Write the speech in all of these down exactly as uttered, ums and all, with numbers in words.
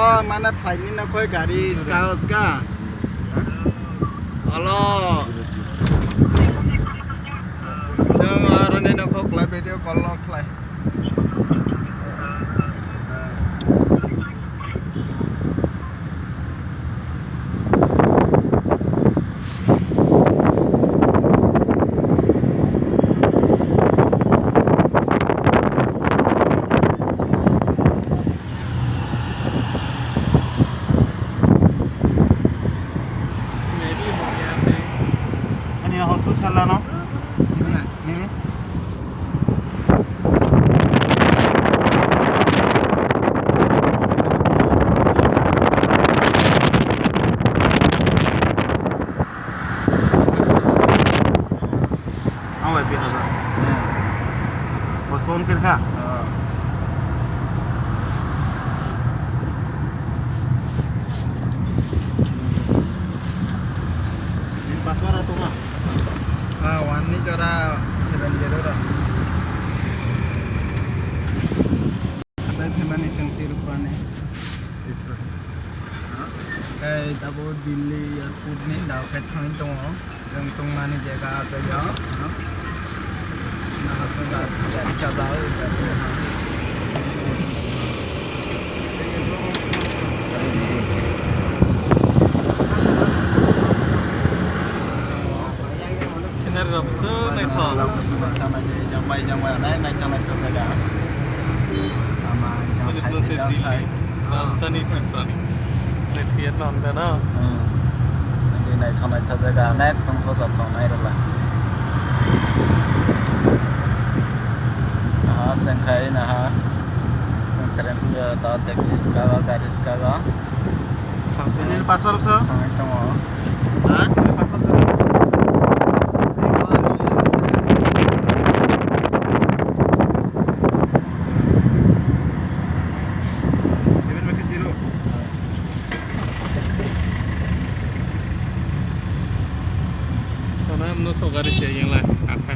Oh, mana flight ni nokhoi gari ska ska. Hello. Chwng aroni nokhok lai video call lo khlai. Ani hospital sala no? Hmm. Ang bai phi haba. Postpone khe kha? Ah. Password rok tongma? Ah, one ni jora seven zero rok. Asai phaimani chwng Tripura ni. Tei tabuk Delhi airport ni dao khe thangwi tongo. Chwng tongmani jaga ah jaga. Nahar jaga, jaga, jaga. Scenery rok bwswk naithok. Jang bai, jang bai, nai, naithok, naithok jaga. Ama, jang side, jang side. Rajdhani Tripura ni. Naithok ya tong da na. Hmm. Naithok, naithok jaga, naithok tong thok sa thok nai rwla. Aha, sengkhai naha. Seng train, eh, ta taxi ska, gari ska. Ini password sa? Thangwi tongo. Ha? Password sa? Seven bagi zero. Sana no sogari siya yang lah, apa?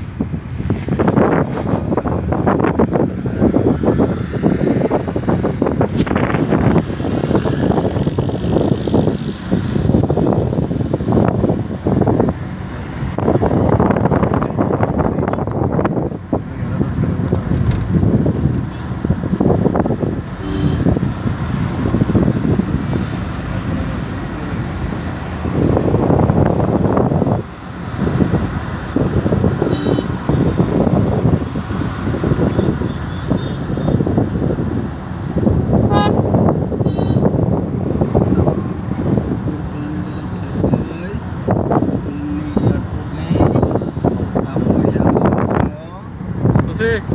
Ose.